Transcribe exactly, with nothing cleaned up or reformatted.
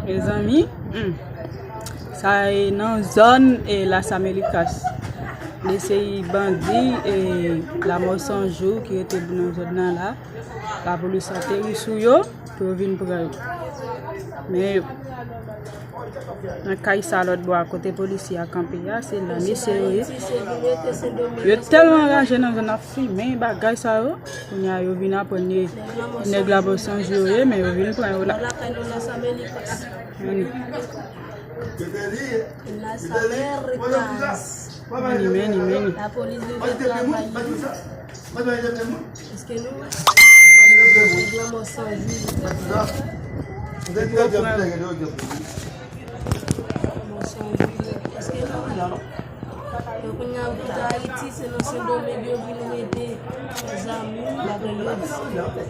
Mezanmi, hmm, sa e nan zòn e Las Americas. De seri bandi e Lamò San Jou ki rete nan zòn nan la. Lapolis ateri sou yo pou yo vin pran yo. Men yo, nan kay sa lòt bò a kote polisye a kanpe a, se la mesye yo ye. Yo tèlman raje nan zòn ap fimen bagay sa yo. Kounye a yo vin aprann nèg Lamò San Jou yo ye, men yo vin pran yo la. Meni, meni, meni. Lapolis rive travay. Èske nou wè? Nèg Lamò San Jou. Lamò San Jou. Èske nou wè? Donk, kounye a, tout Ayiti, se nan Sendomeng yo vin rete. Mezanmi, bagay yo di.